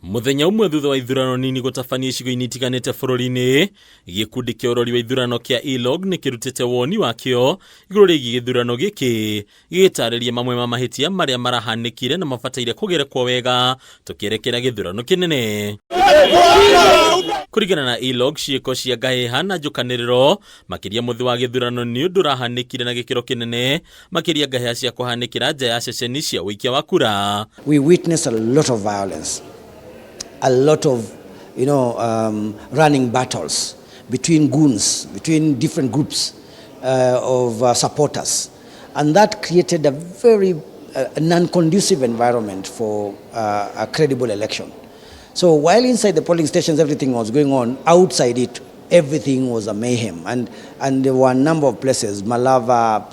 Mũthenya ũmwe thutha wa ithurano nini gũtabanio icigo-inĩ itiganĩte bũrũri-inĩ, gĩkundi kĩa ũrori wa ithurano kĩa ILOG nĩ kĩrutĩte woni wakĩo igũrũ rĩgiĩ gĩthurano gĩkĩ, gĩgĩtarĩria mamwe ma mahĩtia marĩa marahanĩkire na mabataire kũgerekwo wega tũkĩerekera gĩthurano kĩnene. Kũringana na ILOG, ciĩko cia ngahĩha na njũkanĩrĩro makĩria mũthĩ wa gĩthurano nĩ ũndũ ũrahanĩkire na gĩkĩro kĩnene, makĩria ngahĩha cia kũhanĩkĩra nja ya ceceni cia ũikia wa kura. We witnessed a lot of violence, a lot of running battles between goons, between different groups of supporters. And that created a very non-conducive environment for a credible election. So while inside the polling stations everything was going on, outside it everything was a mayhem. And there were a number of places, Malava,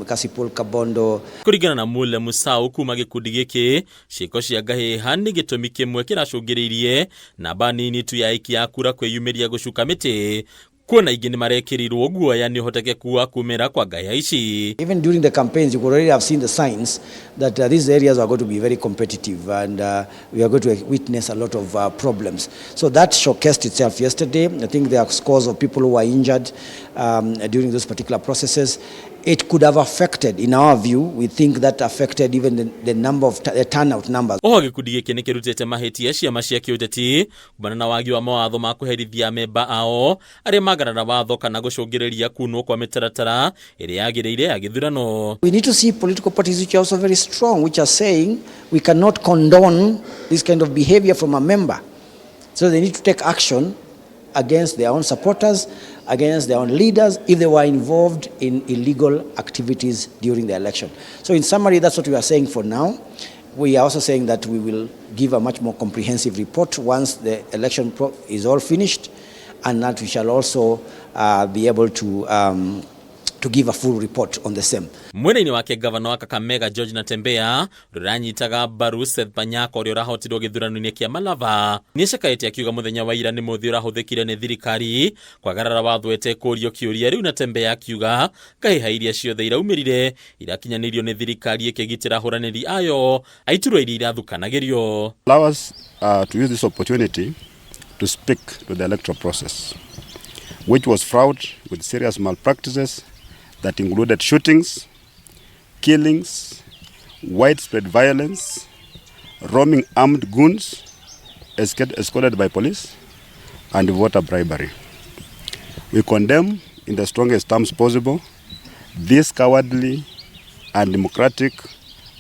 Kasipul, Kabondo. Kũringana na Mule Musau kuma gĩkundi gĩkĩ, ciĩko cia ngahĩha nĩ gĩtũmi kĩmwe kĩracũngĩrĩirie namba nini tu ya aikia a kura kwĩyumĩria gũcuka mĩtĩ, kuona ingĩ nĩ marekĩrirwo guoya nĩ ũhotekeku wa kumĩra kwa ngahĩha ici. Even during the campaigns, you could already have seen the signs that these areas are going to be very competitive and we are going to witness a lot of problems. So that showcased itself yesterday. I think there are scores of people who were injured during those particular processes. It could have affected, in our view, we think that affected even the number of the turnout numbers. Oho gĩkundi gĩkĩ nĩ kĩrutĩte mahĩtia ciama cia kĩũteti kumana na wagi wa mawatho ma kũherithia memba ao arĩa magarara watho kana gũcũngĩrĩria kunwo kwa mĩtaratara ĩrĩa yagĩrĩire ya gĩthurano. We need to see political parties which are also very strong, which are saying we cannot condone this kind of behavior from a member. So they need to take action against their own supporters, against their own leaders, if they were involved in illegal activities during the election. So in summary, that's what we are saying for now. We are also saying that we will give a much more comprehensive report once the election is all finished, and that we shall also be able to give a full report on the same. Mwena-inĩ wake, gavana wa Kakamega George Natembeya, ũrĩa ũranyitaga mbaru Seth Panyako ũrĩa ũrahotirwo gĩthurano-inĩ kĩa Malava, nĩacakaĩte akiuga mũthenya wa ira nĩ mũthĩ ũrahũthĩkire nĩ thirikari kwagarara watho ĩtekũrio kĩũria. Rĩu Natembeya akiuga ngahĩha iria ciothe iraumĩrire irakinyanĩirio nĩ thirikari ĩkĩgitĩra ahũranĩri ayo a iturwa iria irathukanagĩrio. Allow us to use this opportunity to speak to the electoral process, which was fraught with serious malpractices that included shootings, killings, widespread violence, roaming armed goons escorted by police, and voter bribery. We condemn in the strongest terms possible these cowardly, undemocratic,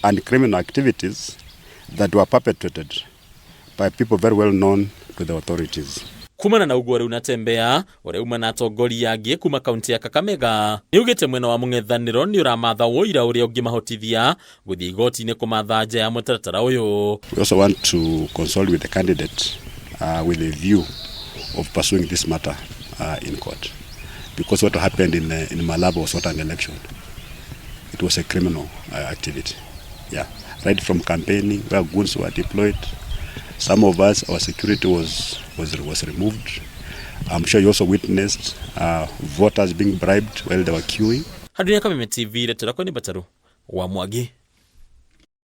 and criminal activities that were perpetrated by people very well known to the authorities. Kumana na ũguo, rĩu Natembeya ũrĩa uma na atongoria angĩ kuma kaunti ya Kakamega nĩ augĩte mwena wa mũng'ethanĩro nĩ ũramatha ũira ũrĩa ũngĩmahotithia gũthiĩ igoti-inĩ kũmatha nja ya mũtaratara ũyũ. We also want to consult with the candidate with a view of pursuing this matter in court. Because what happened in Malava was not an election. It was a criminal activity. Yeah, right from campaigning, where goons were deployed. Some of us, our security was removed. I'm sure you also witnessed voters being bribed while they were queuing. Handũ ya Kameme TV, retera kwa nĩ Bataru wa Mwangi.